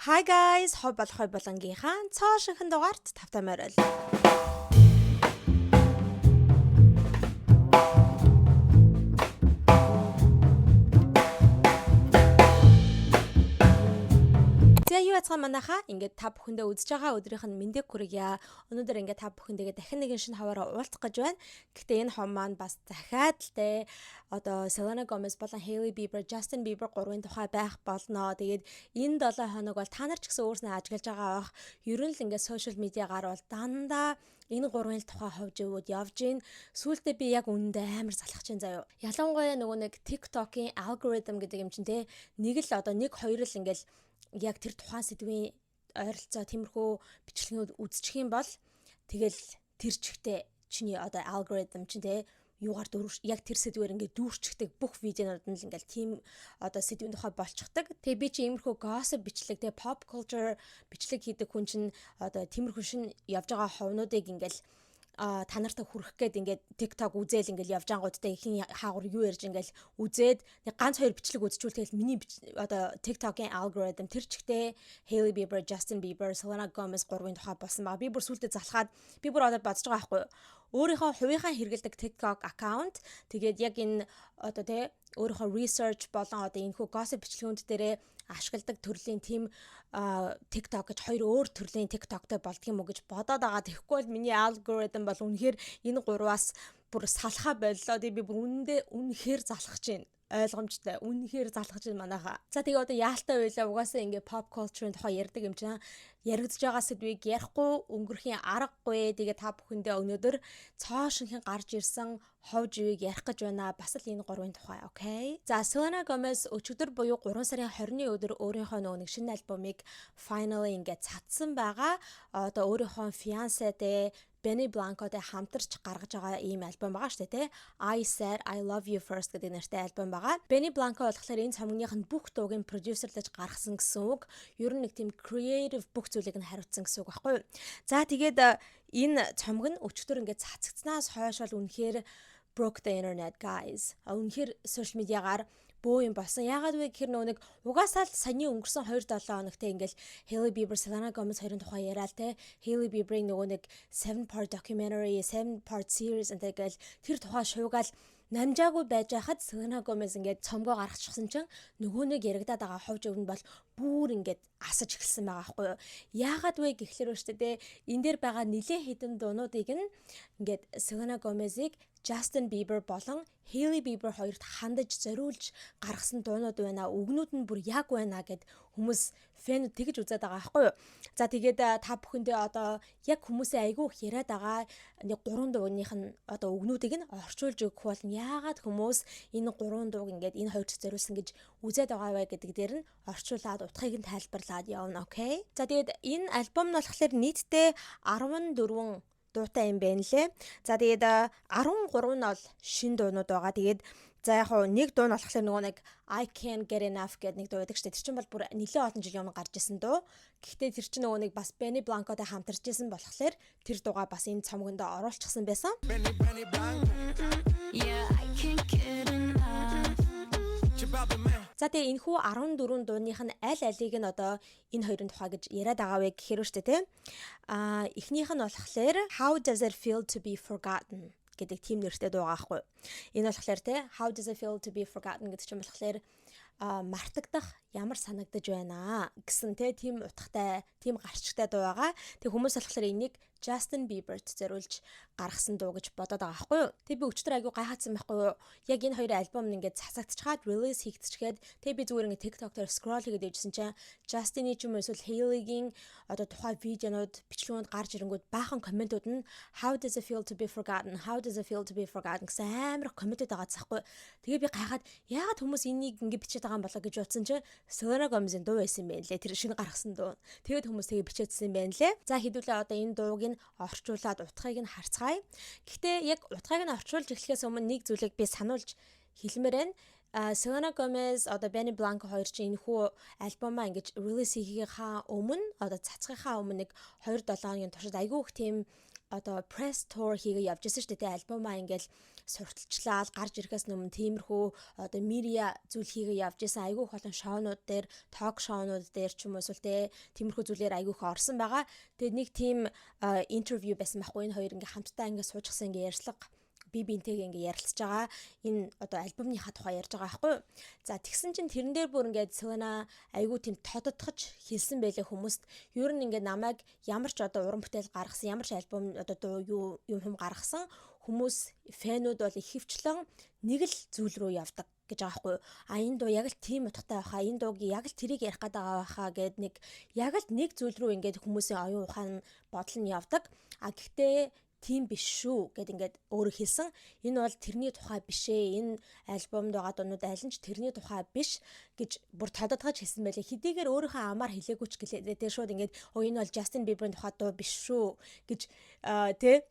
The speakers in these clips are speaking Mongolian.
Hi guys, хов болох хой болонгийнхаа цоо шинхэн дугаарт тавтай морил. За, юу яцхан манайхаа, ингээд та бүхэндээ үзэж байгаа өдрийнх нь мэндийг хүргье. Өнөөдөр ингээд та бүхэндээ дахин нэгэн шинэ ховоороо уулзах гэж байна. Гэхдээ энэ хов маань бас дахиад л те одоо Selena Gomez болон Hailey Bieber, Justin Bieber гурвын тухай байх болно. Тэгээд энэ 7 хоног бол та нар ч гэсэн өөрснөө ажиглаж байгаа бах. Ер нь л ингээд social media-гаар бол дандаа энэ гурвын л тухай ховж өвөд явж гин. Сүүлдээ би яг үнэндээ амар залхаж чинь заяа. Ялангуяа нөгөө нэг TikTok-ийн algorithm гэдэг юм чинь те нэг л одоо нэг хоёр л ингээд яг тэр тухайн сэдвийн ойролцоо тиймэрхүү бичлэгнүүд үзчих юм бол тэгэл тэр чигтээ чиний одоо алгоритм чинь те юугаар дөрвш яг тэр сэдвээр ингээд дүүрчихдэг, бүх видеонууд нь л ингээд тийм одоо сэдвийн тухай болчихдог. Тэгээ би чи иймэрхүү gossip бичлэг те, pop culture бичлэг хийдэг хүн чинь одоо тиймэрхүү шин явж байгаа ховнуудыг ингээд та нартай хүрэх гээд ингээд TikTok үзээл ингээд явж ангуудтай ихэн хаагур юу ярьж ингээд үзээд нэг ганц хоёр бичлэг үзчихвэл тэгэл миний одоо TikTok-ийн algorithm тэр чигтээ Hailey Bieber, Justin Bieber, Selena Gomez гурвын тухай болсон байгаа. Би бүр сүултээ залхаад би бүр одоо бодож байгаа байхгүй юу? Өөрийнхөө хувийнхаа хэрэглэдэг TikTok account, тэгээд яг энэ одоо те өөрийнхөө research болон одоо энэхүү gossip бичлэгүүд дээрээ ашигладаг төрлийн тийм TikTok гэж хоёр өөр төрлийн TikTokтай болдго юм уу гэж бодоод байгаа. Тэгэхгүй бол миний algorithm бол үнэхээр энэ гурваас бүр салхаа боллоо. Тэгээ би бүр үнэндээ үнэхээр залхаж байна, ойлгомжтой. Үнэхээр залхаж байна манайхаа. За, тэгээ одоо яалтай байлаа, угаасаа ингээ pop culture-ын тухай ярьдаг юм чинь яригдж байгаа сэдвийг ярихгүй өнгөрхийн аргагүй. Тэгээ та бүхэндээ өнөөдөр цоо шинхэн гарч ирсэн хов живийг ярих гэж байна. Бас л энэ гурвын тухай, okay? За, Selena Gomez өчигдөр буюу 3 сарын 20-ны өдөр өөрийнхөө нөгөө нэг шинэ альбомыг finally ингээ цацсан байгаа. Одоо өөрийнхөө fiancé-тэй Benny Blanco-тай хамтарч гаргаж байгаа ийм альбом байгаа шүү дээ, тэ. I Said I Love You First гэдэг нэртэй альбом байгаа. Benny Blanco болохоор энэ цомгных нь бүх дуугийн продюсерлаж гаргасан гэсэн үг. Ер нь нэг тийм creative бүх зүйлийг нь хариуцсан гэсэн үг байхгүй юу? За, тэгээд энэ цомог нь өчигдөр ингээд цацагдсанаас хойш бол үнэхээр broke the internet, guys. Үнэхээр social media-гаар бөө юм болсон. Яагаад вэ гэхээр нөгөө нэг угаасаа л саяны өнгөрсөн 2 7 хоногт ингээл Hailey Bieber, Selena Gomez хоёрын тухай яриад те, Hailey Bieber-ийн нөгөө нэг 7 part documentary, 7 part series энэ тэгэл тэр тухай шуугаал намжаагүй байж хахад Selena Gomez ингээд цомгоо гаргачихсан чинь нөгөө нэг яригадаад байгаа хов живэнд бол бүр ингээд асаж эхэлсэн байгаа байхгүй юу. Яагаад вэ гэхлээр шүү дээ, энэ дээр байгаа нилээн хэдэн дуунуудыг нь ингээд Selena Gomez-ыг Justin Bieber болон Hailey Bieber хоёрт хандаж зориулж гаргасан дуунууд байна. Үгнүүд нь бүр яг байна гэд хүмүүс fan үүд тэгж үзээд байгаа байхгүй юу. За, тэгээд та бүхэндээ одоо яг хүмүүсээ айгүй их яриад байгаа нэг гурван дууных нь одоо үгнүүдийг нь орчуулж өгөх бол яагаад хүмүүс энэ гурван дууг ингээд энэ хоёрт зориулсан гэж үзээд байгаа вэ гэдэг дээр нь орчуулад, утгыг нь тайлбарлаад явна, okay. За, тэгээд энэ альбом нь болохоор нийтдээ 14 дуутай юм байна лээ. За, тэгээд 13 нь бол шинэ дуунууд байгаа. Тэгээд за, яг хуу нэг дуу нь болохоор нөгөө нэг I Can't Get Enough гэдэг нэг дуу байдаг шүү дээ. Тэр чинь бол бүр нэлээд олон жил өмнө гарч исэн дуу. Гэхдээ тэр чинь нөгөө нэг бас Benny Blanco-тай хамтарч исэн болохоор тэр дуугаа бас энэ цомгонд оруулчихсан байсан. Yeah, I can't get enough. За, тэгээ энэхүү 14 дууных нь аль алийг нь одоо энэ хоёрын тухай гэж яриад байгаа вэ гэхээр шүү дээ, тэ. Аа, эхнийх нь болохоор How Does It Feel to Be Forgotten гэдэг тийм нэртэй дуу байгаа байхгүй. Энэ болохоор те How Does It Feel to Be Forgotten гэдэг чинь болохоор мартагдах ямар санагдаж байна гэсэн те тийм утгатай, тийм гарчигтай дуу байгаа. Тэг хүмүүс болохоор энийг Justin Bieber-т зориулж гаргасан дуу гэж бодоод байгаа байхгүй юу. Тэг би өчигдөр айгүй гайхаадсан байхгүй юу. Яг энэ хоёрын альбом нь ингээд цацагдчихаад release хийгдчихээд тэг би зүгээр ингээд TikTok дээр scroll хийгээд явжсэн чинь Justin-ы ч юм уу эсвэл Hailey-гийн одоо тухай видеонууд, бичлэгүүд гарч ирэнгүүт баахан comment ууд нь "How does it feel to be forgotten? How does it feel to be forgotten?" гэсэн амар comment ууд байгаа цаахгүй. Тэгээ би гайхаад яагаад хүмүүс энийг ингээд бичээд байгаа юм болоо гэж бодсон чинь Selena Gomez-ийн дуу байсан юм байна лээ. Тэр шинэ гаргасан дуу. Тэгээд хүмүүс тэгээ бичээдсэн юм байна лээ. За, хэдүүлээ одоо энэ дууг нь орчуулад утгыг нь харцгаая. Гэхдээ яг утгыг нь орчуулж эхлэхээс өмнө нэг зүйлийг би сануулж хэлмээр байна. Selena Gomez, одоо Benny Blanco хоёр чинь энэхүү альбомаа ингэж release хийхийнхаа өмнө, одоо цацгийнхаа өмнө нэг 2 7 хоногийн туршид айгүй их тийм одоо press tour хийгээ явж исэн шүү дээ. Альбомаа ингээл сурталчлаад гарч ирэхээс өмнө тиймэрхүү одоо media зүйл хийгээ явж исэн. Айгүй их олон шоунууд дээр, talk show-нууд дээр ч юм уу эсвэл те тиймэрхүү зүйлээр айгүй их орсон байгаа. Тэгээд нэг тийм интервью байсан байхгүй, энэ хоёр ингээ хамтдаа ингээ суужсан, ингээ ярьцлага, би бинтэйгээ ингээ ярилцж байгаа. Энэ одоо альбомныхаа тухай ярьж байгаа байхгүй юу. За, тэгсэн чинь тэрэн дээр бүр ингээд Селена айгүй тийм тодотгож хэлсэн байлээ хүмүүст. Ер нь ингээ намайг ямар ч одоо уран бүтээл гаргасан, ямар ч альбом, одоо дуу, юу юм хүм гаргасан хүмүүс, fan үүд бол ихэвчлэн нэг л зүйл рүү явдаг гэж байгаа байхгүй юу. А энэ дуу яг л тийм утгатай байхаа, энэ дууг яг л тэрийг ярих гээд байгаа байхаа гэд нэг яг л нэг зүйл рүү ингээд хүмүүсийн оюун ухаан, бодол нь явдаг. А гэхдээ тийм биш шүү гэд ингээд өөрөө хэлсэн. Энэ бол тэрний тухай биш ээ. Энэ альбомд байгаа дуунууд аль нь ч тэрний тухай биш гэж бүр тодотгож хэлсэн байлээ. Хэдийгээр өөрийнхөө амаар хэлээгүй ч гэлээ. Тэгээ шууд ингээд өө энэ бол Justin Bieber-ийн тухай дуу биш шүү гэж тэ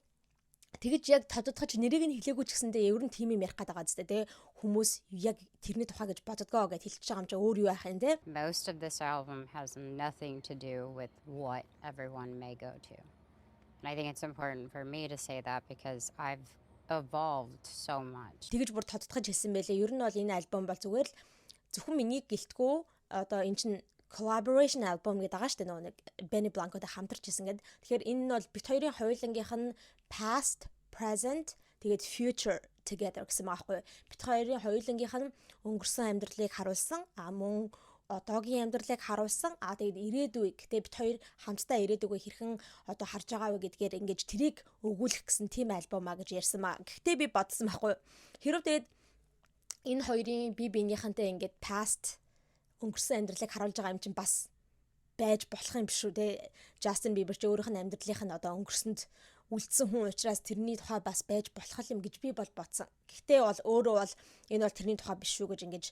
тэгэж яг тодотгож нэрийг нь хэлээгүй ч гэсэндээ ер нь тийм юм ярих гээд байгаа зү тэ, хүмүүс яг тэрний тухай гэж боддгоо гэж хэлчихэж байгаа юм чи өөр юу байх юм те. Most of this album has nothing to do with what everyone may go to. And I think it's important for me to say that because I've evolved so much. Тэгэж бүр тодотгож хэлсэн байлээ. Ер нь бол энэ альбом бол зүгээр л зөвхөн миний гэлтгүү одоо эн чин collaboration album гэдэг байгаа шүү дээ, нөгөө нэг Benny Blanco-тай хамтарч хийсэн гэдэг. Тэгэхээр энэ нь бол бит хоёрын хоёулангийнх нь past, present, тэгээд future together гэсэн байгаа байхгүй. Бит хоёрын хоёулангийнх нь өнгөрсөн амьдралыг харуулсан, а мөн одоогийн амьдралыг харуулсан. А тэгээд ирээдүйг тэ бит хоёр хамтдаа ирээдүгөө хэрхэн одоо харж байгаа вэ гэдгээр ингэж тэрийг өгүүлэх гэсэн тийм альбом а гэж ярьсан маа. Гэхдээ би бодсон байхгүй. Хэрвээ тэгээд энэ хоёрын бие биенийхэнтэй ингээд past, өнгөрсөн амьдралыг харуулж байгаа юм чинь бас байж болох юм биш үү те. Justin Bieber ч өөрийнх нь амьдралынх нь одоо өнгөрсөнд үлдсэн хүн учраас тэрний тухай бас байж болох юм гэж би бол бодсон. Гэхдээ бол өөрөө бол энэ бол тэрний тухай биш шүү гэж ингэж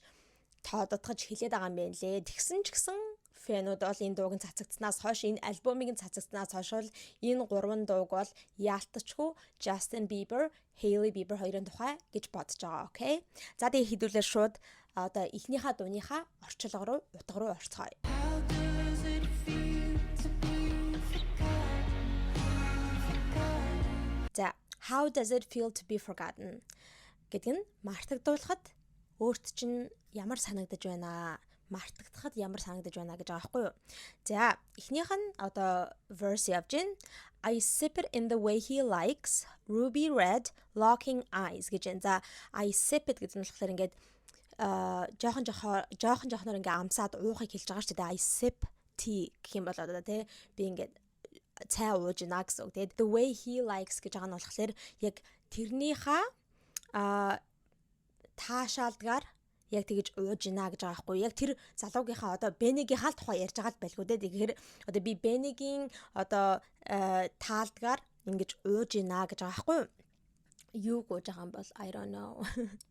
тоодотгож хэлээд байгаа юм байна лээ. Тэгсэн ч гэсэн fan үүд бол энэ дууг нь цацагдсанаас хойш, энэ альбомыг нь цацагдсанаас хойш бол энэ гурван дууг бол яалтчгүй Justin Bieber, Hailey Bieber хоёрын тухай гэж бодож байгаа. Okay. За, тэгээ хэдүүлээ шууд одоо эхнийхээ дууныхаа орчуулга руу, утга руу орцгоё. How does it feel to be forgotten? Forgotten. За, "How does it feel to be forgotten" гэдэг нь мартагдуулахад өөрт чинь ямар санагдаж байна, мартагдахад ямар санагдаж байна гэж байгаа байхгүй юу. За, эхнийх нь одоо verse явж гин. "I sip it in the way he likes, ruby red locking eyes" гэж байна. За, "I sip it" гэдэг нь болохоор ингээд жоохон жоохон жоохноор ингээ амсаад уухыг хэлж байгаа шүү дээ. "I sip tea" гэх юм бол одоо тий би ингээд цай ууж гинэ гэсэн үг. Тэгээд "the way he likes" гэж байгаа нь болохоор яг тэрнийхээ таашаалдгаар яг тэгэж ууж гинэ гэж байгаа байхгүй. Яг тэр залуугийнхаа, одоо Бенигийнхаа л тухай ярьж байгаа л байлгүй дээ. Тэгэхээр одоо би Бенигийн одоо таалдгаар ингэж ууж гинэ гэж байгаа байхгүй юу гоож байгаа юм бол I don't know.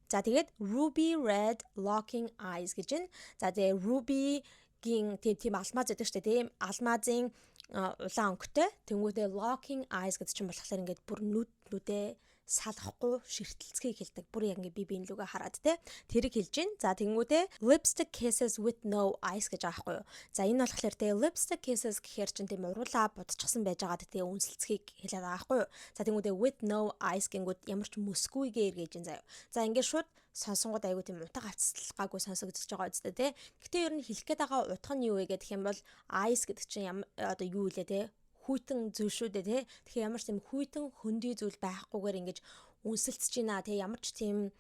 За, тэгээд "ruby red locking eyes" гэж байна. За, тэгээ ruby-гийн тийм алмаз гэдэг шүү дээ. Тийм алмазын улаан өнгөтэй. Тэнгүүтээ "locking eyes" гэдэг чинь болохоор ингээд бүр нүд нүдээ салахгүй ширтэлцгийг хэлдэг. Бүр яг ингээ би биен лүгээ хараад те. Тэрийг хэлж гин. За, тэнгүүтээ "lipstick kisses with no ice" гэж байгаа байхгүй юу. За, энэ болохоор те "lipstick kisses" гэхээр чинь тийм уруулаа будчихсан байж байгаад те үнсэлцгийг хэлээд байгаа байхгүй юу. За, тэнгүүтээ "with no ice" гингүүд ямар ч мөсгүйгээ эргэж гин заяа. За, ингээ шууд сонсонгууд айгуу тийм утга авцалгаагүй сонсогдож байгаа үстэй те. Гэтэ ер нь хэлэх гээд байгаа утга нь юу вэ гэх юм бол ice гэдэг чинь одоо юу вэ те, хүйтэн зүйл шүү дээ тий. Тэгэхээр ямар ч тийм хүйтэн хөндөй зүйл байхгүйгээр ингэж үнсэлцэж байна тий. Ямар ч тийм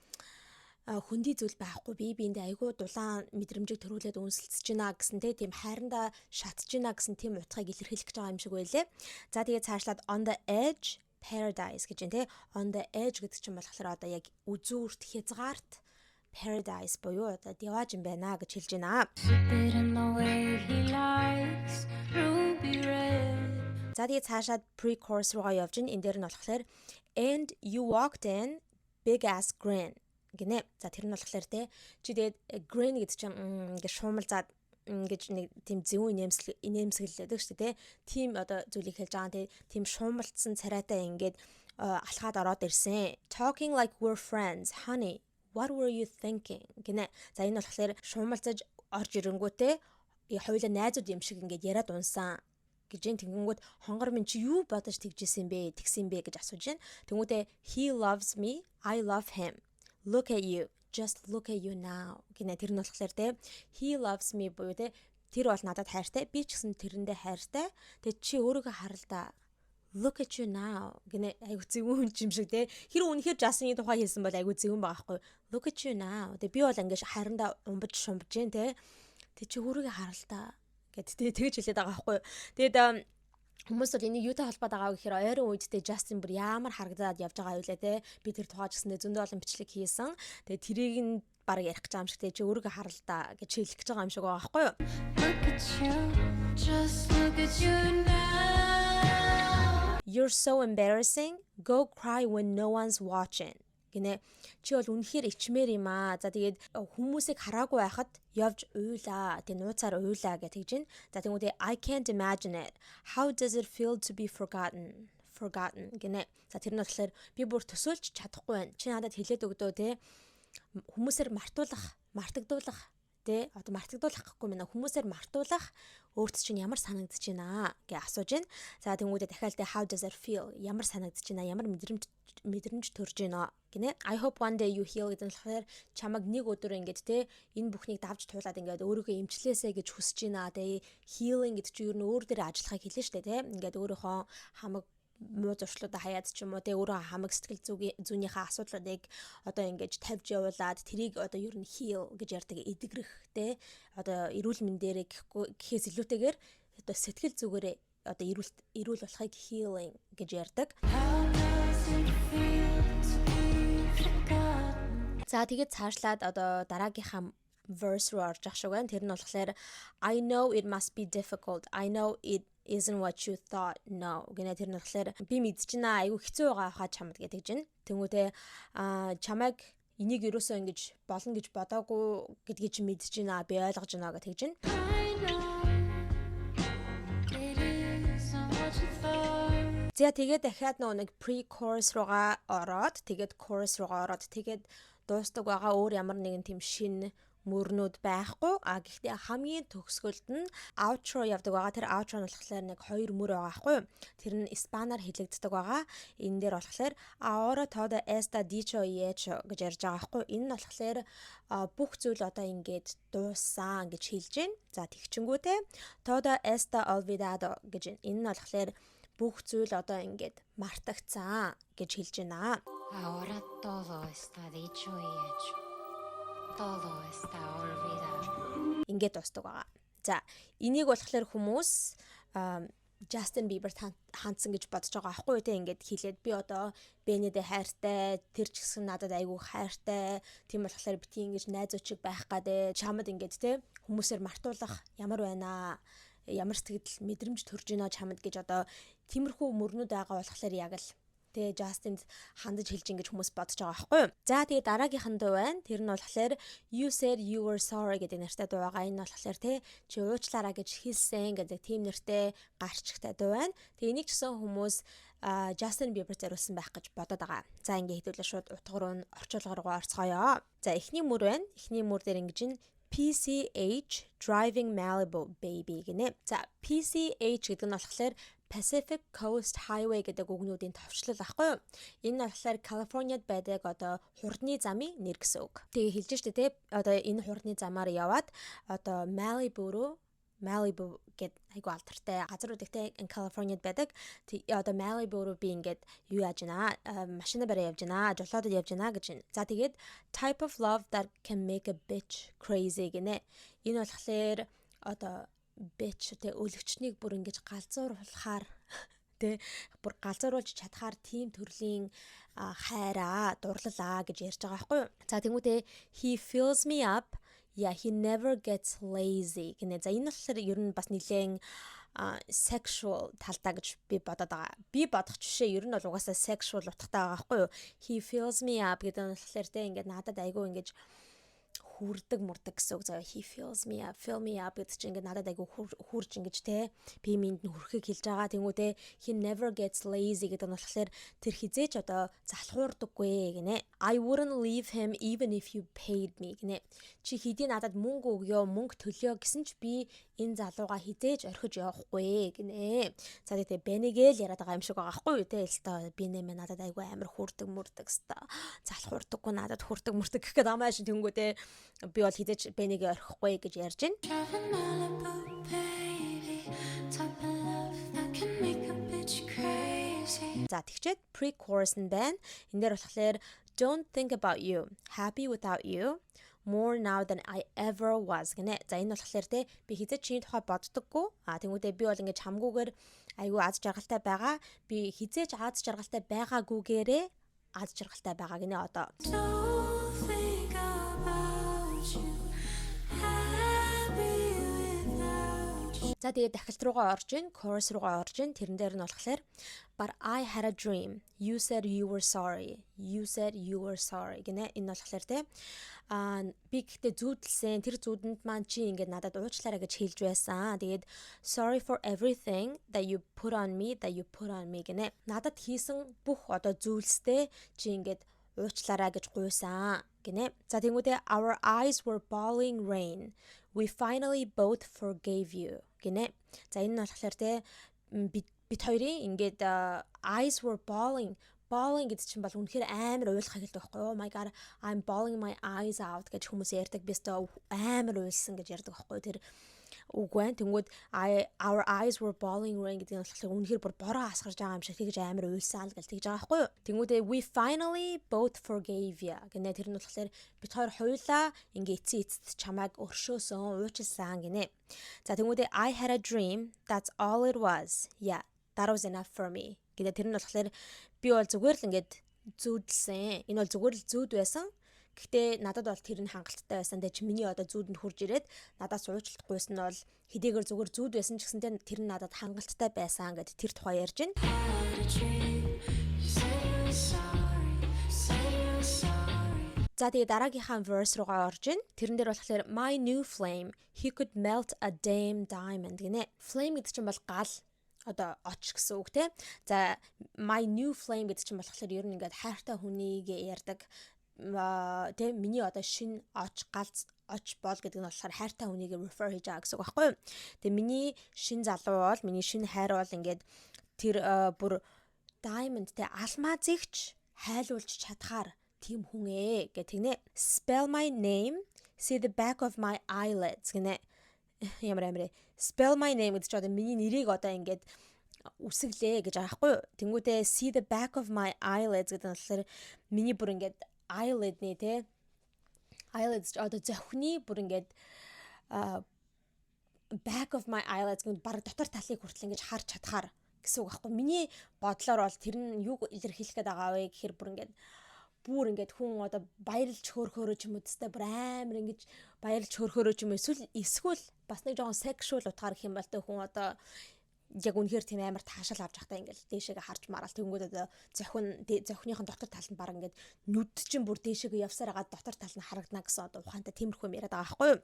хөндөй зүйл байхгүй, бие биендээ айгүй дулаан мэдрэмжийг төрүүлээд үнсэлцэж байна гэсэн тийм хайрандаа шатж байна гэсэн тийм утгыг илэрхийлэх гэж байгаа юм шиг байлээ. За, тэгээ цаашлаад "on the edge paradise" гэж байна те. "On the edge" гэдэг чинь болохоор одоо яг үзүүрт, хязгаарт, paradise буюу одоо дивааж юм байна гэж хэлж байна. Sip it in the way he likes, ruby red. За, тэгээ цаашаад pre-chorus руугаа явж гин. Энэ дээр нь болохоор "And you walked in, big ass grin" гинэ. За, тэр нь болохоор те чи тэгээд grin гэдэг чинь ингээ шуумалзаад ингэж нэг тийм зөвүүн инээмсэл инээмсэглэдэг шүү дээ, те. Тийм одоо зүйлийг хэлж байгаа те. Тийм шуумалцсан царайтай ингээд алхаад ороод ирсэн. "Talking like we're friends, honey. What were you thinking?" гинэ. За, энэ болохоор шуумалцаж орж ирэнгүүтээ хоёулаа найзууд юм шиг ингээд яриад унсан гэж гэж энэ. Тэгэнгүүт хонгор минь, чи юу бодож тэгжсэн бэ, тэгсэн бэ гэж асууж байна. Тэнгүүтээ "He loves me, I love him. Look at you, just look at you now" гинэ. Тэр нь болохоор те, he loves me буюу те, тэр бол надад хайртай, би ч гэсэн тэрэндээ хайртай. Тэгээ чи өөрийгөө харал да, "Look at you now" гинэ. Айгу зөвүүн хүн юм шиг те. Тэр үнэхээр Justin-ы тухай хэлсэн бол айгу зөвүүн байгаа байхгүй. "Look at you now." Тэгээ би бол ингэж харандаа умбаж шумбаж гин те. Тэг чи өөрийгөө харал та гэд тэ тэгж хэлээд байгаа байхгүй. Тэгээд хүмүүс бол энийг юутай холбоод байгаа вэ гэхээр ойрын үед те, Justin бүр ямар харагдаад явж байгаа вэ те. Би тэр тухай ч гэсэндээ зөндөө олон бичлэг хийсэн. Тэгээ тэрийг нь баг ярих гэж байгаа юм шиг те, чи өөрийгөө харал та гэж хэлэх гэж байгаа юм шиг байгаа байхгүй юу? Look at you, just look at you now. "You're so embarrassing. Go cry when no one's watching" гинэ. Чи бол үнэхээр ичмээр юм аа. За, тэгээд хүмүүсийг хараагүй байхад явж уйлаа. Тэг нууцаар уйлаа гэж тэгж байна. За, тэгмүүдээ "I can't imagine it. How does it feel to be forgotten?" Forgotten гинэ. За, тэр нь болохоор би бүр төсөөлж чадахгүй байна. Чи надад хэлээд өгдөө те. Хүмүүсээр мартуулах, мартагдуулах тэ, одоо мартагдуулах гэхгүй мэнэ, хүмүүсээр мартуулах өөрт чинь ямар санагдаж байна гэж асууж байна. За, тэнгүүдээ дахиад тэ, how does it feel, ямар санагдаж байна, ямар мэдрэмж төрж байна гинэ. "I hope one day you heal" гэдэг нь болохоор чамаг нэг өдөр ингээд те, энэ бүхнийг давж туулаад ингээд өөрийгөө эмчлээсэй гэж хүсэж байна. Тэ, healing гэдэг чинь ер нь өөр дээр ажиллахыг хэлнэ штэ те. Ингээд өөрийнхөө хамаг муу зуршлуудаа хаяад ч юм уу те, өөрөө хамаг сэтгэл зүйнийхээ асуудлуудыг одоо ингэж тавьж явуулаад тэрийг одоо ер нь heal гэж ярьдаг, эдгэрэх те, одоо эрүүл мэндээрээ гэхээс илүүтэйгээр одоо сэтгэл зүгээрээ одоо эрүүл болохыг healing гэж ярьдаг. How does it feel to be forgotten? За, тэгээд цаашлаад одоо дараагийнхаа verse руу орж ах шиг байна. Тэр нь болохоор "I know it must be difficult. I know it isn't what you thought, no" гэнэ. Тэр нь болохоор би мэдчихнэ, айгүй хэцүү байгаа хаа чамд гэдэг чинь. Тэнгүүтээ а чамайг энийг ерөөсөө ингэж болно гэж бодоогүй гэдгийг чи мэдэж байна, би ойлгож байна гэж тэгж байна. I know it isn't what you thought. За, тэгээд дахиад нөгөө нэг pre-chorus руугаа ороод, тэгээд chorus руугаа ороод, тэгээд дуустдаг байгаа. Өөр ямар нэгэн тийм шинэ мөрнүүд байхгүй. А гэхдээ хамгийн төгсгөлд нь outro явдаг байгаа. Тэр outro нь болохоор нэг хоёр мөр байгаа байхгүй юу? Тэр нь испанаар хэлэгддэг байгаа. Энэ дээр болохоор "Ahora todo está dicho y hecho" гэж ярьж байгаа байхгүй юу? Энэ нь болохоор бүх зүйл одоо ингээд дууссан гэж хэлж байна. За, тэгчингүүтээ "Todo está olvidado" гэж, энэ нь болохоор бүх зүйл одоо ингээд мартагдсан гэж хэлж байна. Ahora todo está dicho y hecho. Todo está olvidado. Ингээд дуустдаг байгаа. За, энийг болохоор хүмүүс Justin Bieber хандсан гэж бодож байгаа аахгүй те. Ингээд хэлээд би одоо Бенедэ хайртай, тэр ч гэсэн надад айгүй хайртай, тийм болохоор бити ингэж найзуучиг байх гадээ, чамд ингээд те, хүмүүсээр мартуулах ямар байна, ямар сэтгэл мэдрэмж төрж байна чамд гэж одоо тиймэрхүү мөрнүүд байгаа болохоор яг л тэгээ Justin-д хандаж хэлж ингэж хүмүүс бодож байгаа байхгүй юу. За, тэгээ дараагийнх нь дуу байна. Тэр нь болохоор "You Said You Were Sorry" гэдэг нэртэй дуу байгаа. Энэ нь болохоор те, чи уучлаарай гэж хэлсэн гэдэг тийм нэртэй гарчигтай дуу байна. Тэгээ энийг ч гэсэн хүмүүс Justin Bieber зориулсан байх гэж бодоод байгаа. За, ингээ хэдүүлээ шууд утга руу нь, орчуулга руугаа орцгоё. За, эхний мөр байна. Эхний мөр дээр ингэж нь "PCH driving Malibu baby" гинэ. За, PCH гэдэг нь болохоор Pacific Coast Highway гэдэг үгнүүдийн товчлол ахгүй юу? Энэ нь болохоор Калифорниад байдаг одоо хурдны замын нэр гэсэн үг. Тэгээ хэлж штэ те, одоо энэ хурдны замаар яваад одоо Malibu руу, Malibu гэд айгу алдартай газар үүдэг Калифорниад байдаг. Одоо Malibu руу би ингээд юу яаж байна? Машина бариа явж байна, жолоодод явж байна гэж байна. За, тэгээд "Type of love that can make a bitch crazy" гинэ. Энэ болохоор одоо bitch тэ, өлөгчнийг бүр ингэж галзууруулахаар тэ, бүр галзууруулж чадхаар тийм төрлийн хайраа, дурлалаа гэж ярьж байгаа байхгүй юу. За, тэнгуүтээ "He fills me up, yeah, he never gets lazy" гинэ. За, энэ болохоор ер нь бас нэлээд sexual талдаа гэж би бодоод байгаа. Би бодох жишээ ер нь бол угаасаа sexual утгатай байгаа байхгүй юу? "He fills me up" гэдэг нь болохоор те, ингээд надад айгүй ингэж хүрдэг мурдаг гэсэн үг заяа. "He fills me up", "fill me up" гэдэг чинь ингээд надад айгүй хурж ингэж те, би минь нь хүрхийг хэлж байгаа. Тэнгүү те, "He never gets lazy" гэдэг нь болохоор тэр хизээч одоо залхуурдаггүй гинэ. "I wouldn't leave him even if you paid me" гинэ. Чи хэдий надад мөнгө өгөө, мөнгө төлөө гэсэн ч би Энэ залууга хэзээ ч орхиж явахгүй гинэ. За, тэгээ Бэнигээ л яриад байгаа юм шиг байгаа хгүй юу те. Элстой би нэмэ надад айгүй амар хүрдэг мүрдэг өстой. Залхуурдаггүй, надад хүрдэг мүрдэг гэх гээд амаа шин тэнгүү те. Би бол хэзээ ч Бэнигээ орхихгүй гэж ярьж байна. Driving Malibu, baby. Type of love that can make a bitch crazy. За, тэгчээд pre-chorus нь байна. Энэ дээр болохоор "Don't think about you, happy without you, more now than I ever was" гинэ. За, энэ болохоор те би хэзээ чиний тухай боддоггүй. А тэнгуүдээ би бол ингэж хамгүйгээр айгүй аз жаргалтай байгаа. Би хэзээ ч аз жаргалтай байгаагүйгээрээ аз жаргалтай байгаа гинэ одоо. Don't think about you. Happy without you. За, тэгээд дахилт руугаа орж ийн, chorus руугаа орж ийн. Тэрэн дээр нь болохоор "But I had a dream. You said you were sorry. You said you were sorry" гинэ. Энэ болохоор те би гэхдээ зүүдэлсэн. Тэр зүүдэнд маань чи ингээд надад уучлаарай гэж хэлж байсан. Тэгээд "Sorry for everything that you put on me, that you put on me" гинэ. Надад хийсэн бүх одоо зүйлстэй чи ингээд уучлаарай гэж гуйсан гинэ. За, тэнгуүдээ "Our eyes were bawling rain. We finally both forgave you" гинэ. За, энэ нь болохоор те бид хоёрын ингээд eyes were bawling. Bawling гэдэг чинь бол үнэхээр амар уйлах хэлдэг байхгүй юу? "Oh my God, I'm bawling my eyes out" гэж хүмүүс ярьдаг. Би өстой амар уйлсан гэж ярьдаг байхгүй юу? Тэр үг байна. Тэнгүүд "Our eyes were bawling rain" гэдэг нь болохоор үнэхээр бүр бороо асгарч байгаа юм шиг тэгж амар уйлсан л гэж тэгж байгаа байхгүй юу? Тэнгүүдээ "We finally both forgave you" гэнэ. Тэр нь болохоор бид хоёр хоёулаа ингээ эцсийн эцэст чамайг өршөөсөн, уучлсан гинэ. За, тэнгүүдээ "I had a dream, that's all it was. Yeah, that was enough for me" гэдэг. Тэр нь болохоор би бол зүгээр л ингээд зүүдэлсэн. Энэ бол зүгээр л зүүд байсан. Гэхдээ надад бол тэр нь хангалттай байсан. Тэгээ чи миний одоо зүүдэнд хурж ирээд надаас уучлалт гуйсан нь бол хэдийгээр зүгээр зүүд байсан ч гэсэнтэй тэр нь надад хангалттай байсан гэд тэр тухай ярьж байна. Had a dream. You said you were sorry. Said you were sorry. За, тэгээ дараагийнхаа verse руугаа орж ийн. Тэрэн дээр болохоор "My new flame, he could melt a damn diamond" гинэ. Flame гэдэг чинь бол гал, одоо оч гэсэн үг те. За, my new flame гэдэг чинь болохоор ер нь ингээд хайртай хүнийг ярьдаг тэ. Миний одоо шин оч, гал оч бол гэдэг нь болохоор хайртай хүнийг refer хийж байгаа гэсэн үг байхгүй юу? Тэгээ миний шин залуу бол, миний шин хайр бол ингээд тэр бүр diamond те, алмазыг ч хайлуулж чадхаар тийм хүн гэх тэгнэ. "Spell my name, see the back of my eyelids" гинэ. Ямар амар. Spell my name гэдэг чинь одоо миний нэрийг одоо ингээд үсгэлээ гэж байгаа байхгүй юу? Тэнгүүтээ see the back of my eyelids гэдэг нь болохоор миний бүр ингээд eyelid-ний те, eyelids одоо зохины бүр ингээд back of my eyelids гэнэ, баг дотор талыг хүртэл ингэж харж чадхаар гэсэн үг байхгүй. Миний бодлоор бол тэр нь юг илэрхийлэх гээд байгаа вэ гэхээр бүр ингээд хүн одоо баярлж хөөрхөөрөө ч юм уу тест бүр амар ингэж баярлж хөөрхөөрөө ч юм уу, эсвэл бас нэг жоохон sexual утгаар гэх юм бол тэ хүн одоо яг үнэхээр тийм амар таашаал авч явахдаа ингээл дээшээгээ харж мараал, тэнгүүд одоо зохиныхон дотор тал нь баг ингээд нүд чинь бүр дээшээгээ явсаар байгаа дотор тал нь харагдана гэсэн одоо ухаантай тиймэрхүү юм яриад байгаа байхгүй юу.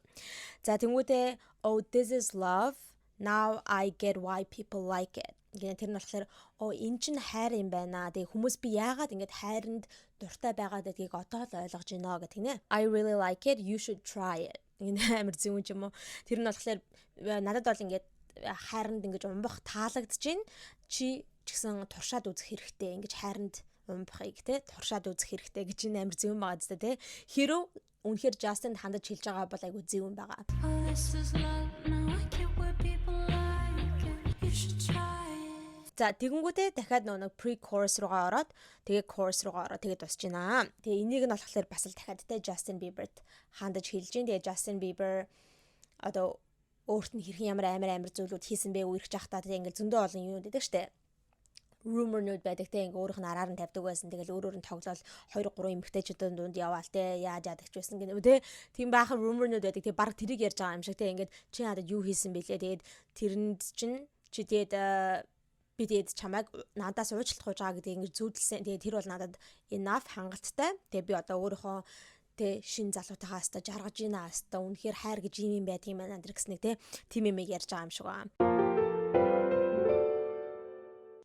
За, тэнгүүдээ "Oh, this is love, now I get why people like it" гэнэ. Тэр нь болохоор оо, эн чинь хайр юм байна. Тэгээ хүмүүс би яагаад ингэж хайранд дуртай байгаа гэдгийг одоо л ойлгож байна гэх нэ. "I really like it, you should try it" гэнэ, амар зөв юм уу. Тэр нь болохоор надад бол ингээд хайранд ингэж унбах таалагдж байна. Чи ч гэсэн туршаад үзэх хэрэгтэй. Ингэж хайранд унбахыг те туршаад үзэх хэрэгтэй гэж энэ амар зөв байгаа зү те. Хэрв үнэхээр Justin хандаж хэлж байгаа бол айгу зөв юм байгаа. Oh, this is love. Now I get why people like it. You should try it. За, тэгэнгүүтээ дахиад нөгөө нэг pre-chorus руугаа ороод, тэгээ chorus руугаа ороод тэгээ дуусч байна. Тэгээ энийг нь болохоор бас л дахиад те Justin Bieber-т хандаж хэлж байна. Тэгээ Justin Bieber одоо өөрт нь хэрхэн ямар амар амар зүйлүүд хийсэн бэ, үерхэж байхдаа тэгээ ингээл зөндөө олон юм байдаг штэ, rumor-нууд байдаг те, ингээ өөрийнх нь араар нь тавьдаг байсан. Тэгэл өөрөөр нь тоглоол 2 3 эмэгтэйчүүдийн дунд яваал те, яаж яадаг ч байсан гэнэ те. Тийм баахан rumor-нууд байдаг. Тэг баг тэрийг ярьж байгаа юм шиг те, ингээд чи надад юу хийсэн бэлээ. Тэгээд тэрэнд чинь чи тэгээд би тэгээд чамайг надаас уучлалт гуйж байгаа гэдгийг ингэж зүүдэлсэн. Тэгээд тэр бол надад enough, хангалттай. Тэгээд би одоо өөрийнхөө тэ шин залуутайгаа хаста жаргаж ийна, хаста үнэхээр хайр гэж юм юм байдаг юм байна энэ гэснийг тэ тийм юм ярьж байгаа юм шиг байна.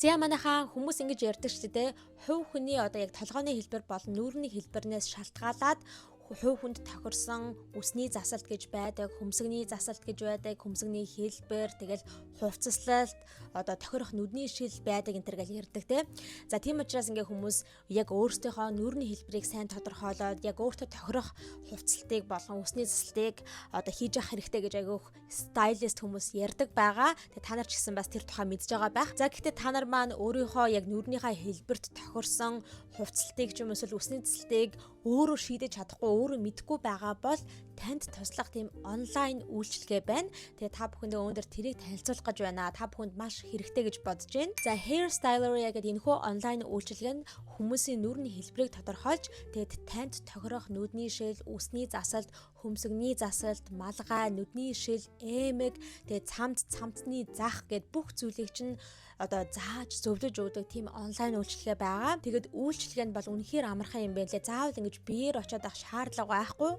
За, манайхаа хүмүүс ингэж ярьдаг шүү дээ. Хувь хүний одоо яг толгойн хэлбэр болон нүүрний хэлбэрнээс шалтгаалаад Хувь хүнд тохирсон үсний засалт гэж байдаг, хөмсгний засалт гэж байдаг, хөмсгний хэлбэр, тэгэл хувцаслалт, одоо тохирох нүдний шил байдаг энэ төр гэл ярьдаг, те. За, тийм учраас ингээ хүмүүс яг өөрсдийнхөө нүүрний хэлбэрийг сайн тодорхойлоод яг өөртөө тохирох хувцлалтыг болон үсний засалтыг одоо хийж явах хэрэгтэй гэж айгүйх stylist хүмүүс ярьдаг байгаа. Тэгээ та нар ч гэсэн бас тэр тухай мэдж байгаа байх. За, гэхдээ та нар маань өөрийнхөө яг нүүрнийхээ хэлбэрт тохирсон хувцлалтыг ч юм эсвэл үсний засалтыг өөрөө шийдэж чадахгүй, өөрөө мэдэхгүй байгаа бол танд туслах тийм онлайн үйлчилгээ байна. Тэгээ та бүхэндээ өнөөдөр тэрийг танилцуулах гэж байна. Та бүхэнд маш хэрэгтэй гэж бодож байна. За, Hair Styleria гэдэг энэхүү онлайн үйлчилгээ нь хүмүүсийн нүүрний хэлбэрийг тодорхойлж, тэгээд танд тохирох нүдний шил, үсний засалт, хөмсгний засалт, малгай, нүдний шил, эмэг, тэгээд цамц, цамцны зах гэд бүх зүйлийг чинь одоо зааж зөвлөж өгдөг тийм онлайн үйлчилгээ байгаа. Тэгээд үйлчилгээ нь бол үнэхээр амархан юм байна лээ. Заавал ингэж биеэр очиод авах шаардлага байхгүй.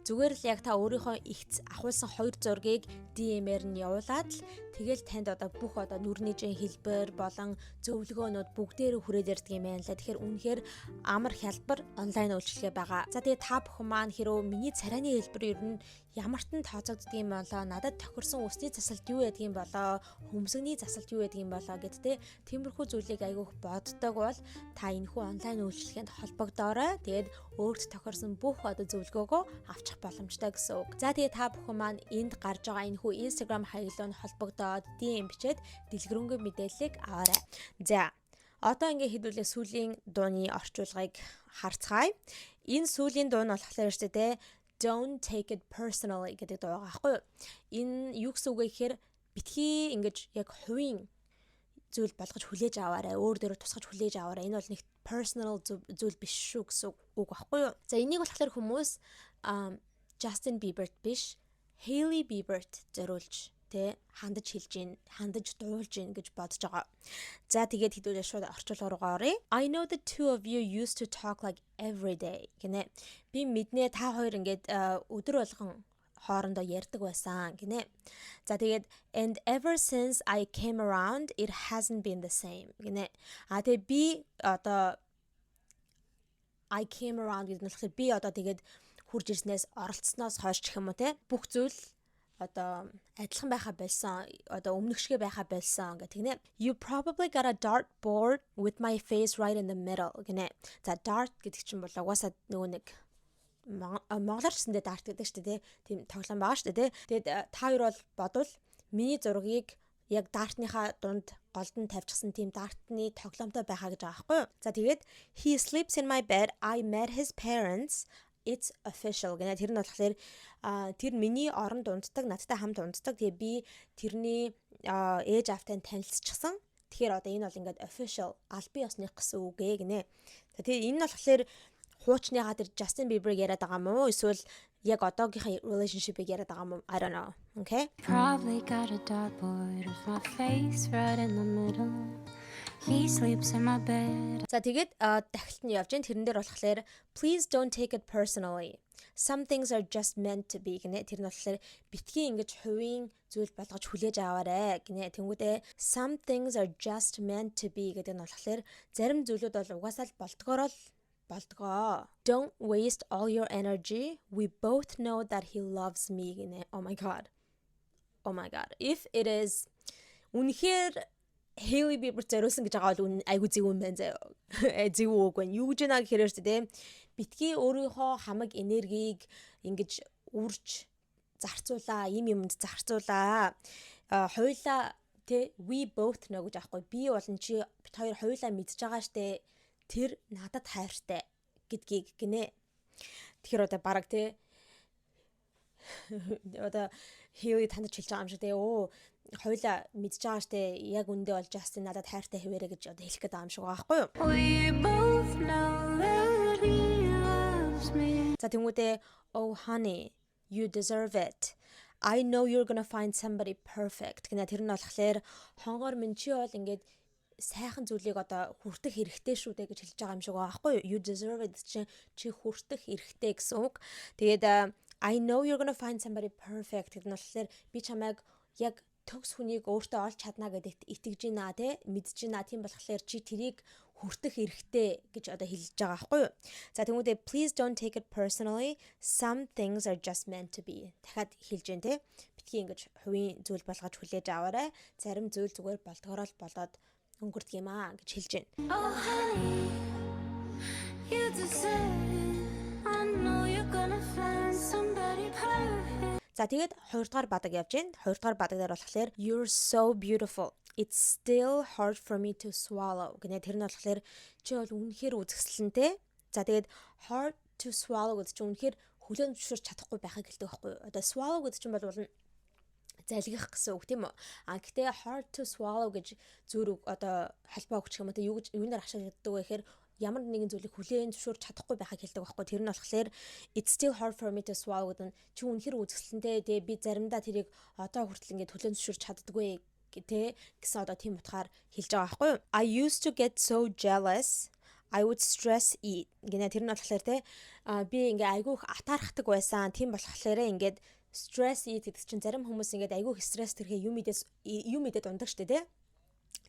Зүгээр л яг та өөрийнхөө эгц авахулсан хоёр зургийг DM-ээр нь явуулаад л тэгэл танд одоо бүх одоо нүрний жин хэлбэр болон зөвлөгөөнүүд бүгдээрээ хүрээд ирдэг юм байна лээ. Тэгэхээр үнэхээр амар хялбар онлайн үйлчилгээ байгаа. За, тэгээ та бүхэн маань хэрвээ миний царайны хэлбэр ер нь ямартан тооцогддог юм болоо, надад тохирсон үсний засалт юу байдгийг болоо, хөмсгний засалт юу байдгийг болоо гэд те, тиймэрхүү зүйлийг айгүйх боддог бол та энэхүү онлайн үйлчилгээнд холбогдоорой. Тэгээд өөрт тохирсон бүх одоо зөвлөгөөгөө авчих боломжтой гэсэн үг. За, тэгээ та бүхэн маань энд гарч байгаа энэхүү Instagram хаяглуу нь холбогдоод DM бичээд дэлгэрэнгүй мэдээллийг аваарай. За, одоо ингээ хэдүүлээ сүүлийн дууны орчуулгыг харцгаая. Энэ сүүлийн дуу нь болохоор шүү дээ, "Don't Take It Personally" гэдэг дуу байгаа байхгүй юу? Энэ юу гэсэн үг вэ гэхээр битгий ингэж яг хувийн зүйл болгож хүлээж аваарай. Өөр дээрээ тусгаж хүлээж аваарай. Энэ бол нэг personal зүйл биш шүү гэсэн үг байхгүй юу? За, энийг болохоор хүмүүс Justin Bieber биш, Hailey Bieber-т зориулж тэ хандаж хэлж гин, хандаж дуулж гин гэж бодож байгаа. За, тэгээд хэдүүлээ шууд орчуулга руугаа оръё. "I know the two of you used to talk like every day" гинэ. Би мэднэ, та хоёр ингээд өдөр болгон хоорондоо ярьдаг байсан гинэ. За, тэгээд "and ever since I came around, it hasn't been the same" гинэ. А тэгээ би одоо "I came around" гэдэг нь болохоор би одоо тэгээд хурж ирснээс, оролцсноос хойш гэх юм уу те, бүх зүйл одоо адилхан байха болсон, одоо өмнөх шигэ байха болсон гэх тэгнэ. "You probably got a dart board with my face right in the middle" гинэ. За, dart гэдэг чинь бол угаасаа нөгөө нэг монголоор ч гэсэндээ dart гэдэг шүү дээ, тийм тоглоом байгаа шүү дээ. Тэгээд та хоёр бол бодвол миний зургийг яг дартныхаа дунд голд нь тавьчихсан тийм дартны тоглоомтой байхаа гэж байгаа байхгүй юу. За, тэгээд "He sleeps in my bed. I met his parents. It's official" гэнэ. Тэр нь болохоор тэр миний оронд унтдаг, надтай хамт унтдаг. Тэгээ би тэрний ээж аавтай танилцчихсан. Тэгэхээр одоо энэ бол ингээд official, албан ёсных гэсэн үг ээ гинэ. Тэгээ энэ нь болохоор хуучныхаа тэр Justin Bieber-ыг яриад байгаа юм уу? Эсвэл яг одоогийнхаа relationship-ыг яриад байгаа юм уу? I don't know. Okay. Probably got a dartboard with my face right in the middle. He sleeps in my bed. За, тэгээд дахилт нь явж гин. Тэрэн дээр болохоор "Please don't take it personally. Some things are just meant to be" гинэ. Тэр нь болохоор битгий ингэж хувийн зүйл болгож хүлээж аваарэ гинэ. Тэнгүүдээ "some things are just meant to be" гэдэг нь болохоор зарим зүйлүүд бол угаасаа л болдгоороо л болдгоо. "Don't waste all your energy. We both know that he loves me" гинэ. Oh my God. Oh my God. If it is үнэхээр Hailey Bieber зориулсан гэж байгаа бол айгу зөв юм байна заяа. Зөв үг байна. Юу гэж байна гэхээр ч тийм битгий өөрийнхөө хамаг энергийг ингэж үрж зарцуулаа, им юмд зарцуулаа. А хоёулаа тэ "we both know" гэж аахгүй, би болон чи бит хоёр хоёулаа мэдж байгаа штэ, тэр надад хайртай гэдгийг гинэ. Тэгэхээр одоо бараг тэ одоо Hailey танд хэлж байгаа юм шиг тэ, өө хоёулаа мэдж байгаа штэ, яг үндэ бол Justin надад хайртай хэвээрээ гэж одоо хэлэх гээд байгаа юм шиг байгаа байхгүй юу? We both know that he loves me. За, тэнгүүдээ "Oh honey, you deserve it. I know you're gonna find somebody perfect" гэнэ. Тэр нь болохоор хонгоор минь, чи бол ингээд сайхан зүйлийг одоо хүртэх хэрэгтэй шүү дээ гэж хэлж байгаа юм шиг байгаа байхгүй юу? "You deserve it" чинь чи хүртэх эрхтэй гэсэн үг. Тэгээд "I know you're gonna find somebody perfect" гэдэг нь болохоор би чамайг яг төгс хүнийг өөртөө олж чадна гэдэгт итгэж байна те, мэдж байна. Тийм болохоор чи тэрийг Хүртэх эрхтэй гэж одоо хэлж байгаа байхгүй юу? За, тэгэнгүүтээ "Please don't take it personally. Some things are just meant to be." Дахиад хэлж байна, те. Битгий ингэж хувийн зүйл болгож хүлээж аваарай. Зарим зүйл зүгээр болдгороо л болоод өнгөрдөг юм аа гэж хэлж байна. Oh, honey, you deserve it. I know you're gonna find somebody perfect. За, тэгээд хоёр дахь бадаг явж байна. Хоёр дахь бадаг дээр болохоор "You're so beautiful. It's still hard for me to swallow" гэнэ. Тэр нь болохоор чи бол үнэхээр үзэсгэлэнтэй. За, тэгээд hard to swallow гэдэг чинь үнэхээр хүлээн зөвшөөрч чадахгүй байхыг хэлдэг байхгүй юу? Одоо swallow гэдэг чинь бол залгих гэсэн үг, тийм үү? А гэхдээ hard to swallow гэж зүйр үг одоо холбоо өгчих юм уу, юу гэж юунаар ашигладаг вэ гэхээр ямар нэгэн зүйлийг хүлээн зөвшөөрч чадахгүй байхыг хэлдэг байхгүй. Тэр нь болохоор "It's still hard for me to swallow" гэдэг нь чи үнэхээр үзэсгэлэнтэй, тэгээ би заримдаа тэрийг одоо хүртэл ингээд хүлээн зөвшөөрч чаддаггүй тэ гэсэн одоо тийм утгаар хэлж байгаа байхгүй юу? "I used to get so jealous. I would stress eat" гэнэ. Тэр нь болохоор те би ингээ айгүйх атаархдаг байсан. Тийм болохоор ингээд stress eat гэдэг чинь зарим хүмүүс ингээд айгүйх стресс тэрхээ юм идээс юм идээд ундаг штэ, те.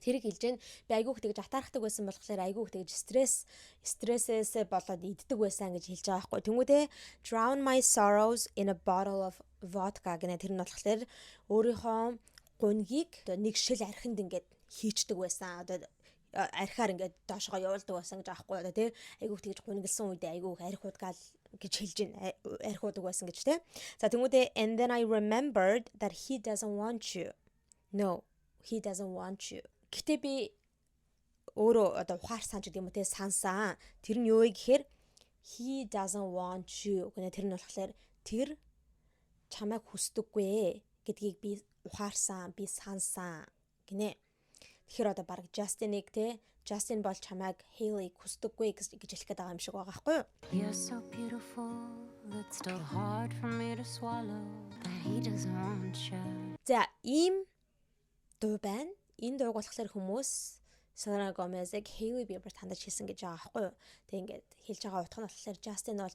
Тэрийг хэлж гэн, би айгүйх тэгж атаархдаг байсан болохоор айгүйх тэгж стрессээсээ болоод иддэг байсан гэж хэлж байгаа байхгүй. Тэнгүүдээ "Drown my sorrows in a bottle of vodka" гэнэ. Тэр нь болохоор өөрийнхөө гунигийг одоо нэг шил архинд ингээд хийчдэг байсан. Одоо архиар ингээд доошгоо явуулдаг байсан гэж аахгүй одоо тий, айгүйх тэгж гунигласан үедээ айгүйх архи уудаг гэж хэлж байна. Архи уудаг байсан гэж, тий. За, тэнгүүдээ "And then I remembered that he doesn't want you. No, he doesn't want you." Гэтэ би өөрөө одоо ухаарсан ч гэдэг юм уу, те, сансан. Тэр нь юу вэ гэхээр "He doesn't want you" гэнэ. Тэр нь болохоор тэр чамайг хүсдэггүй гэдгийг би ухаарсан, би сансан гинэ. Тэгэхээр одоо баг Justin-ыг, те, Justin бол чамайг, Hailey хүсдэггүй гэж хэлэх гээд байгаа юм шиг байгаа байхгүй юу? You're so beautiful, it's still hard for me to swallow that he doesn't want you. За, ийм дуу байна. Энэ дууг болохоор хүмүүс Selena Gomez-ыг Hailey Bieber хандаж хийсэн гэж байгаа байхгүй юу? Тэг ингээд хэлж байгаа утга нь болохоор Justin бол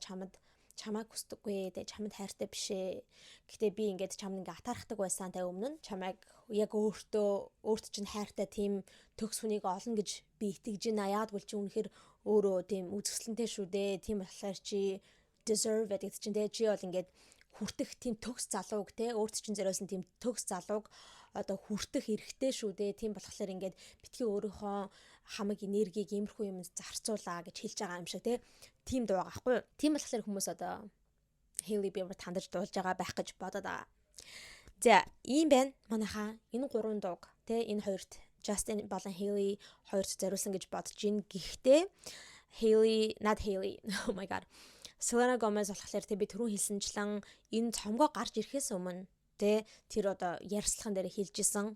чамайг хүсдэггүй, тэгээ чамд хайртай биш ээ. Гэхдээ би ингээд чамд ингээд атаархдаг байсан. Тэгээ өмнө нь чамайг яг өөртөө өөрт чинь хайртай тийм төгс хүнийг олно гэж би итгэж байна. Яагад гэвэл чи үнэхээр өөрөө тийм үзэсгэлэнтэй шүү дээ. Тийм болохоор чи deserve гэдэг чинь, тэгээ чи бол ингээд хүртэх тийм төгс залууг, те, өөрт чинь зориулсан тийм төгс залууг одоо хүртэх эрхтэй шүү дээ. Тийм болохоор ингээд битгий өөрийнхөө хамаг энергийг иймэрхүү юмд зарцуулаа гэж хэлж байгаа юм шиг, те. Тийм дуу байгаа байхгүй юу? Тийм болохоор хүмүүс одоо Hailey Bieber хандаж дуулж байгаа байх гэж бодоод байгаа. За, ийм байна. Манайхаа энэ гурван дууг, те, энэ хоёрт, Justin болон Hailey хоёрт зориулсан гэж бодож гин. Гэхдээ Hailey, not Hailey. Oh my God. Selena Gomez болохоор, те, би түрүүн хэлсэнчлэн энэ цомгоо гарч ирэхээс өмнө, те, тэр одоо ярьцлаган дээр хэлж исэн,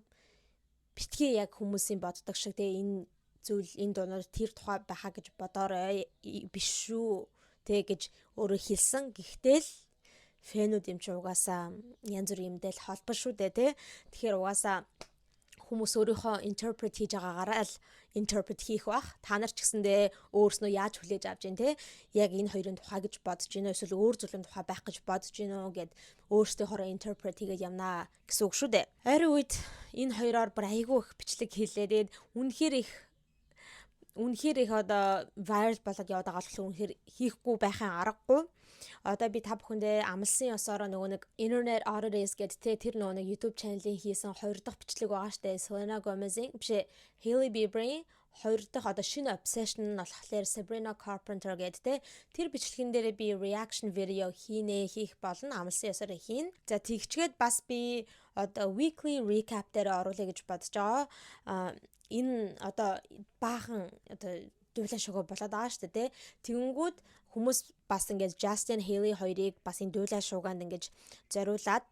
битгий яг хүмүүсийн боддог шиг, те, энэ зүйл, энэ дуунууд тэр тухай байхаа гэж бодоорой, биш шүү, те, гэж өөрөө хэлсэн. Гэхдээ л fan үүд юм чи угаасаа янз бүр юмдээ л холбоо шүү дээ, те. Тэгэхээр угаасаа хүмүүс өөрийнхөө interpret хийж байгаагаараа л interpret хийх бах. Та нар ч гэсэндээ өөрснөө яаж хүлээж авч гин, те? Яг энэ хоёрын тухай гэж бодож гин үү, эсвэл өөр зүйлийн тухай байх гэж бодож гин үү гэд өөрсдийнхоороо interpret хийгээд явнаа гэсэн үг шүү дээ. Ойрын үед энэ хоёроор бүр айгүй их бичлэг хийлээ. Тэгээд үнэхээр их одоо viral болоод яваад байгаа болохоор үнэхээр хийхгүй байхын аргагүй. Одоо би та бүхэндээ амлсан ёсоороо нөгөө нэг Internet Oddities гэдэг, те, тэр нөгөө нэг YouTube channel-ийн хийсэн хоёр дахь бичлэг байгаа штэ. Selena Gomez-ийн биш, Hailey Bieber-ийн хоёр дахь одоо шинэ obsession нь болохоор Sabrina Carpenter гэдэг, те, тэр бичлэгэн дээр би reaction video хийнэ, хийх болно, амлсан ёсоор хийн. За, тэгчгээд бас би одоо weekly recap дээр оруулъя гэж бодож байгаа. А энэ одоо баахан одоо дуулаа шогоо болоод байгаа шүү дээ. Тэгэнгүүт хүмүүс бас ингээд Justin, Hailey хоёрыг бас энэ дуулаа шуугаанд ингэж зориулаад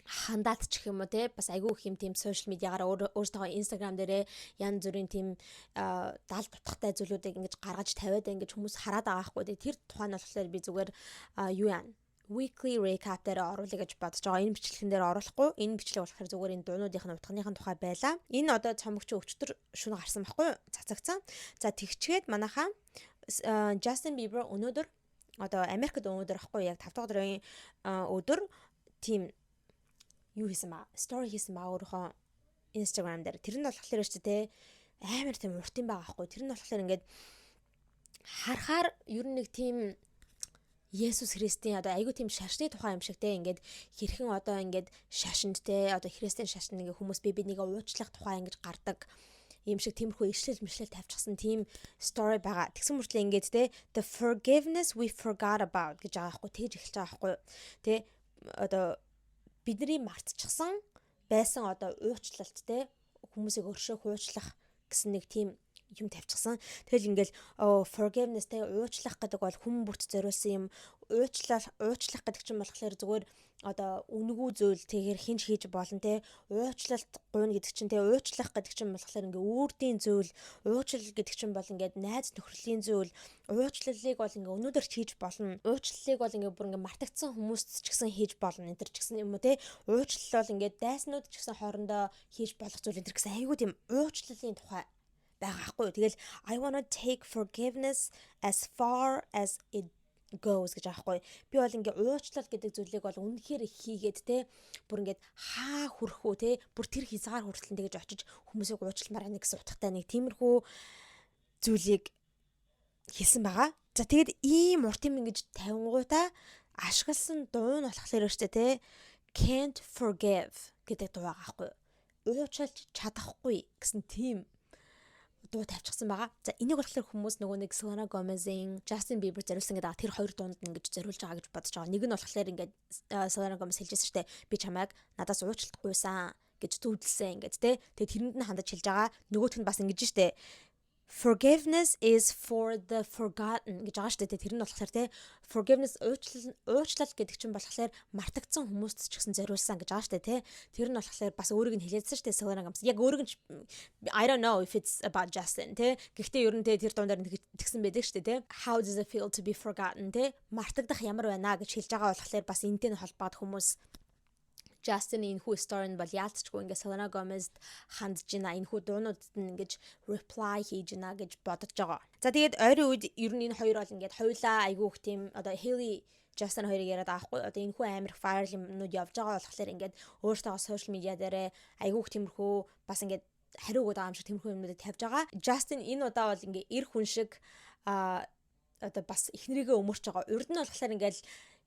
хандаад ч гэх юм уу, те, бас айгүй их юм тийм social media гаар өөртөө Instagram дээрээ янз бүрийн тийм далд утгатай зүйлүүдийг ингэж гаргаж тавиад ингэж хүмүүс хараад байгаа хгүй. Тэр тухай нь болохоор би зүгээр юу яана, weekly recap дээр оруулъя гэж бодож байгаа. Энэ бичлэгэн дээр оруулахгүй. Энэ бичлэг болохоор зүгээр энэ дуунуудын нь утганых нь тухай байлаа. Энэ одоо цомогч өчтөр шөнө гарсан байхгүй юу? Цацагцсан. За, тэгчгээд манайхаа Justin Bieber өнөөдөр, одоо Америкт өнөөдөр ахгүй, яг 5 дахь өдрийн өдөр тийм юу хийсэн ба? Story хийсэн ба өөрийнхөө Instagram дээр. Тэр нь болохоор ч те Амар тийм урт юм байгаа байхгүй. Тэр нь болохоор ингээд харахаар ер нь нэг тийм Есүс Христийн одоо айгүй тийм шашны тухай юм шиг те, ингээд хэрхэн одоо ингээд шашинд те, одоо Христийн шашинд ингээд хүмүүс бие биенийгээ уучлах тухай ингэж гардаг юм шиг тиймэрхүү ишлэл мишлэл тавьчихсан тийм story байгаа. Тэгсэн мөртлөө ингээд те, "The forgiveness we forgot about" гэж байгаа байхгүй, тэгж эхэлж байгаа байхгүй. Те, одоо бидний мартчихсан байсан одоо уучлалт те, хүмүүсийг өршөөх, уучлах гэсэн нэг тийм юм тавьчихсан. Тэгэл ингээл forgiveness те, уучлах гэдэг бол хүн бүрт зориулсан юм. Уучлах гэдэг чинь болохоор зүгээр одоо үнэгүй зүйл, тэгэхээр хэн ч хийж болно те. Уучлалт гуйна гэдэг чинь те, уучлах гэдэг чинь болохоор ингээ үрдийн зүйл, уучлал гэдэг чинь бол ингээд найз нөхрөлийн зүйл. Уучлалыг бол ингээ өнөөдөр ч хийж болно. Уучлалыг бол ингээ бүр ингээ мартагдсан хүмүүст ч гэсэн хийж болно энэ төр ч гэсэн юм уу те. Уучлал бол ингээ дайснууд ч гэсэн хоорондоо хийж болох зүйл энэ төр гэсэн айгүй тийм уучлалын тухай байгаа байхгүй. Тэгэл "I wanna take forgiveness as far as it goes" гэж аахгүй. Би бол ингээ уучлал гэдэг зүйлийг бол үнэхээр хийгээд те, бүр ингээд хаа хүрэх үү те, бүр тэр хязгаар хүртэл тэгэж очиж хүмүүсийг уучламаар байна гэсэн утгатай нэг тиймэрхүү зүйлийг хэлсэн байгаа. За, тэгэд ийм урт юм ингэж тавингуудаа ашигласан дуу нь болохоор штэ те, "Can't Forgive" гэдэг дуу байгаа байхгүй. Уучлалж чадахгүй гэсэн тийм дуу тавьчихсан байгаа. За, энийг болохоор хүмүүс нөгөө нэг Selena Gomez-ийн Justin Bieber зориулсан гэдэг тэр хоёр дуунд нь ингэж зориулж байгаа гэж бодож байгаа. Нэг нь болохоор ингээд Selena Gomez хэлжсэн шүү дээ. Би чамайг надаас уучлалт гуйсан гэж зүүдэлсэн ингээд те. Тэгээ тэрэнд нь хандаж хэлж байгаа. Нөгөөх нь бас ингэж штэ. "Forgiveness is for the forgotten" гэж байгаа шүү дээ. Тэр нь болохоор те, forgiveness, уучлал гэдэг чинь болохоор мартагдсан хүмүүст ч гэсэн зориулсан гэж байгаа шүү дээ те. Тэр нь болохоор бас өөрийг нь хэлээдсэн шүү дээ, Selena Gomez. Яг өөрийг нь, I don't know if it's about Justin те. Гэхдээ ер нь те, тэр дундаар тэгсэн байдаг шүү дээ те. "How does it feel to be forgotten" те. Мартагдах ямар байна гэж хэлж байгаа болохоор бас энэтэй нь холбоод хүмүүс Justin энэ хүү story нь бол яалтчгүй ингээ Selena Gomez-д хандж гина, энэ хүү дуунуудад нь ингэж reply хийж гина гэж бодож байгаа. За, тэгээд ойрын үед ер нь энэ хоёр бол ингээд хоёулаа айгүйх тийм одоо Hailey, Justin хоёрыг яриад байгаа байхгүй. Одоо энэ хүү амар viral юмнууд явж байгаа болохоор ингээд өөртөө social media дээрээ айгүйх тиймэрхүү бас ингээд хариу өгöd байгаа юм шиг тиймэрхүү юмнуудыг тавьж байгаа. Justin энэ удаа бол ингээ эр хүн шиг одоо бас эхнэрийгээ өмөрч байгаа. Урд нь болохоор ингээд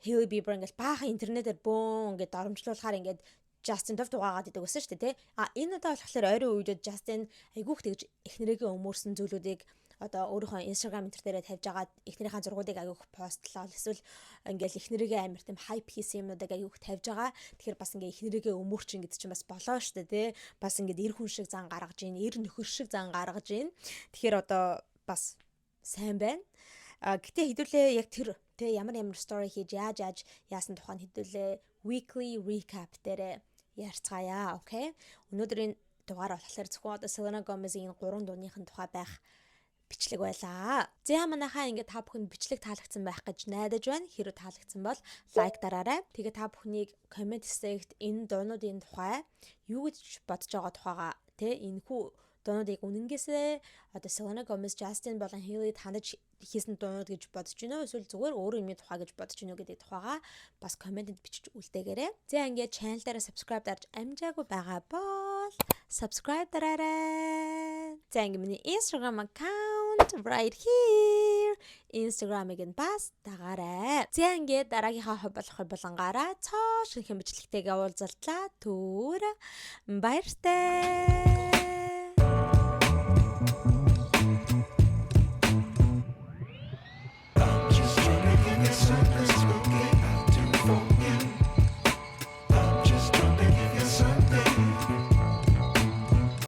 Hailey Bieber ингээл баахан интернетээр бөөн ингээд доромжлуулахаар ингээд Justin тов дугаагаад идэг байсан шүү дээ, тий. А энэ удаа болохоор ойрын үедэд Justin айгүйх тэгж эхнэрийгээ өмөрсөн зүйлүүдийг одоо өөрийнхөө Instagram энэ дээрээ тавьж агаад эхнэрийнхээ зургуудыг айгүйх постлоо, эсвэл ингээл эхнэрийгээ амар тийм hype хийсэн юмнуудыг айгүйх тавьж байгаа. Тэгэхээр бас ингээ эхнэрийгээ өмөрч ингэдэг чинь бас болоо шүү дээ, тий. Бас ингээд эр хүн шиг зан гаргаж ийн, эр нөхөр шиг зан гаргаж ийн. Тэгэхээр одоо бас сайн байна. А гэтээ хэдүүлээ яг тэр тэ ямар ямар story хийж, яаж яаж яасан тухайн хэдүүлээ weekly recap дээрээ ярьцгаая. Okay. Өнөөдрийн дугаар болохоор зөвхөн одоо Selena Gomez-ийн гурван дууныхын тухай байх бичлэг байлаа. За, манайхаа ингээд та бүхэнд бичлэг таалагдсан байх гэж найдаж байна. Хэрвээ таалагдсан бол like дараарай. Тэгээ та бүхнийг comment хэсэгт энэ дуунуудын тухай юу гэж бодож байгаа тухайга тэ, энэхүү дуунуудыг үнэнгээсээ одоо Selena Gomez, Justin болон Hailey хандаж хийсэн дуунууд гэж бодож байна уу? Эсвэл зүгээр өөр юмны тухай гэж бодож байна уу гэдэг тухайга бас comment энд бичиж үлдээгээрэй. За, ингээд channel дээр subscribe дарж амжаагүй байгаа бол subscribe дараарай. За, ингээд миний Instagram account right here. Instagram-ыг нь бас дагаарай. За, ингээд дараагийнхаа хов болох болонгаараа цоо шинэхэн бичлэгтэйгээ уулзалтлаа. Түр баяртай.